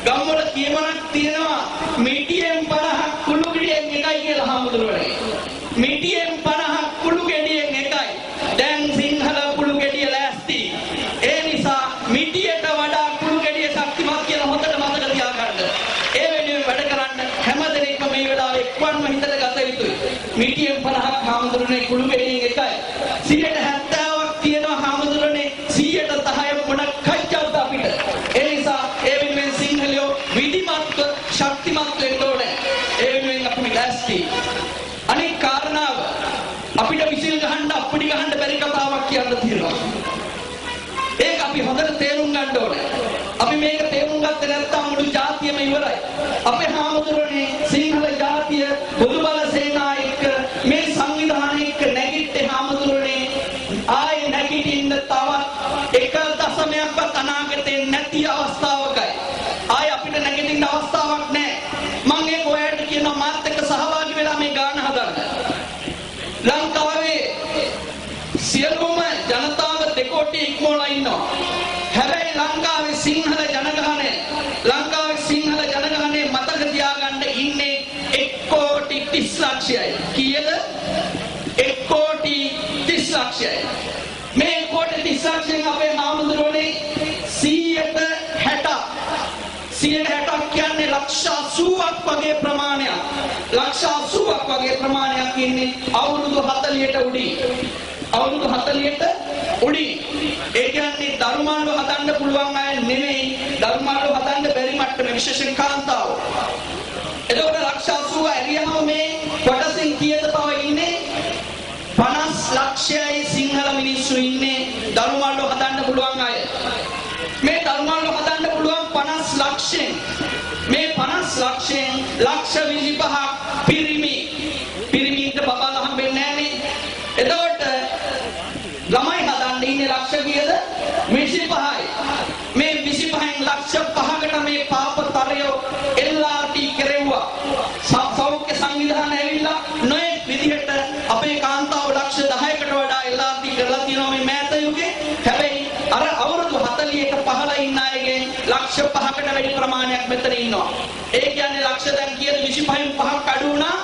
ගම්වල කියමනක් තියෙනවා මිටියෙන් 50ක් කුළු ගෙඩියෙන් එකයි කියලා හාමුදුරුවනේ. මිටියෙන් 50ක් කුළු ගෙඩියෙන් එකයි. දැන් සිංහල කුළු ගෙඩිය ලෑස්ති. ඒ නිසා මිටියට වඩා කුළු ගෙඩිය ශක්තිමත් කියලා හොඳට මතක තියාගන්න. ඒ වෙනුවෙන් වැඩ කරන්න හැම දෙනෙක්ම මේ වෙලාවේ එක්වන්ම හිතට ගත යුතුයි. මිටියෙන් 50ක් හාමුදුරනේ කුළු ගෙඩියෙන් එකයි. 70ක් තියෙනවා හාමුදුරනේ, 10% මොන කච්චක්ද අපිට. ඒ නිසා ඒ වෙනුවෙන් සිංහලයෝ විධිමත්ව ශක්තිමත් වෙන්න ඕනේ. ඒ වෙනුවෙන් අපි ලෑස්ති. අනිත් කාරණාව, අපිට විසිල් ගහන්න අප්පුඩි ගහන්න බැරි කතාවක් කියන්න තියෙනවා. ඒක අපි හොඳට තේරුම් ගන්න ඕනේ. අපි මේක තේරුම් ගත්තේ නැත්නම් මුළු ජාතියම ඉවරයි. අපේ හාමුදුරනේ, සිංහල ජාතිය බොදු බල සේනා එක්ක මේ සංවිධානය එක්ක නැගිට්ටේ හාමුදුරනේ, ආයේ නැගිටින්න තවත් එක දශමයක්වත් අනාගතේ නැති අවස්ථාවකයි. ආයේ අපිට නැගිටින්න අවස්ථාවක් නැහැ. මං ඒක ඔයාලට කියනවා, මාත් එක්ක සහභාගී වෙලා මේ ගාන හදන්න. ලංකාවේ සියලුම ජනතාව 2 කෝටි ඉක්මවලා ඉන්නවා. හැබැයි ලංකාවේ සිංහල ජනගහනය මතක තියාගන්න ඉන්නේ 1 කෝටි 30 ලක්ෂයයි. කීයද? 1 කෝටි 30 ලක්ෂයයි. මේ 1 කෝටි 30 ලක්ෂයෙන් අපේ හාමුදුරුවනේ 60%ක්, 60ක් කියන්නේ ලක්ෂ 80ක් වගේ ප්‍රමාණයක්. ලක්ෂ 80ක් වගේ ප්‍රමාණයක් ඉන්නේ අවුරුදු 40ට උඩින්. අවුරුදු 40ට උඩින්. ඒ කියන්නේ දරුමල්ලු හදන්න පුළුවන් අය නෙමෙයි, දරුමල්ලු හදන්න බැරි මට්ටමේ, විශේෂයෙන් කාන්තාවෝ. එතකොට ලක්ෂ 80 ඇරියහම මේ කොටසින් කීයද තව ඉන්නේ? 50 ලක්ෂයයි සිංහල මිනිස්සු ඉන්නේ දරුමල්ලු හදන්න පුළුවන් අය. මේ දරුමල්ලු හදන්න පුළුවන් 50 ලක්ෂයෙන්, මේ 50 ලක්ෂයෙන් ලක්ෂ 25ක් පිරිමි. පිරිමින්ට බබාලා හම්බෙන්නේ නැහනේ. එතකොට ළමයි හදන්න ඉන්නේ ලක්ෂ කීයද? 25යි. මේ 25න් ලක්ෂ 5කට මේ පාපතරයෝ LRT කෙරෙව්වා. සෞඛ්‍ය සංවිධාන ඇවිල්ලා නොයෙක් විදිහට අපේ කාන්තාව ලක්ෂ 10කට වඩා LRT කරලා තියෙනවා මේ මෑත යුගයේ. හැබැයි අර අවුරුදු 40ට පහළ ඉන්න අයගෙන් ලක්ෂ 5කට වැඩි ප්‍රමාණයක් මෙතන ඉන්නවා. ඒ කියන්නේ ලක්ෂ දැන් කීයද? 25න් 5ක් අඩු වුණා,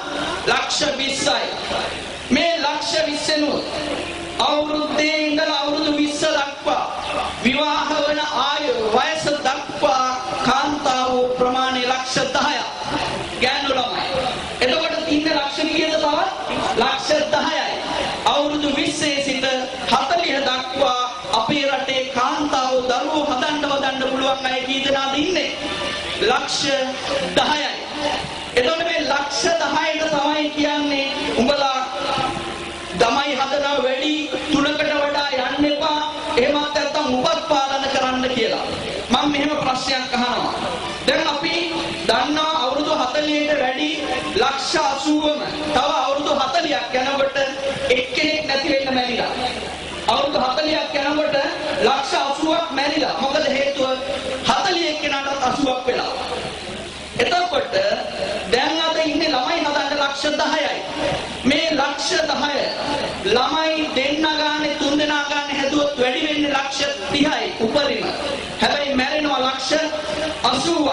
ලක්ෂ 20යි. මේ ලක්ෂ 20 අවුරුද්දේ ඉඳලා අවුරුදු 20 දක්වා විවාහ වන ආයු වයස දක්වා කාන්තාවෝ ප්‍රමාණය ලක්ෂ 10ක් ගෑනු ළමයි. එතකොට ඉන්න ලක්ෂ කීයද තවත්? ලක්ෂ 10යි. අවුරුදු 20 සිට 40 දක්වා අපේ රටේ කාන්තාවෝ දරුවෝ හදන්න වදන්න පුළුවන් අය කී දෙනාද ඉන්නේ? ලක්ෂ 10යි. එතකොට මේ ලක්ෂ 10ට තමයි කියන්නේ උඹලා ළමයි හදනවා වැඩි, තුනකට වඩා යන්න එපා, එහෙමත් නැත්නම් උපත් පාලන කරන්න කියලා. මම මෙහෙම ප්‍රශ්නයක් අහනවා. දැන් අපි දන්නවා අවුරුදු 40ට වැඩි ලක්ෂ 80ම තව අවුරුදු 40ක් යනකොට එක්කෙනෙක් නැති වෙන්න මැරිලා. අවුරුදු 40ක් යනකොට ලක්ෂ 80ක් මැරිලා. මොකද හේතුව? 40 එක්කෙනාටත් 80ක් වෙලා. එතකොට දැන් අද ඉන්නේ ළමයි හදන්න ලක්ෂ 10යි. මේ ලක්ෂ 10 ළමයි දෙන්න ගානේ තුන් දෙනා ගානේ හැදුවොත් වැඩි වෙන්නේ ලක්ෂ 30යි උපරිම. හැබැයි මැරෙනවා ලක්ෂ 80ක්.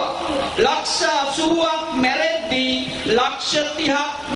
ලක්ෂ 80ක් මැරෙද්දී ලක්ෂ 30ක්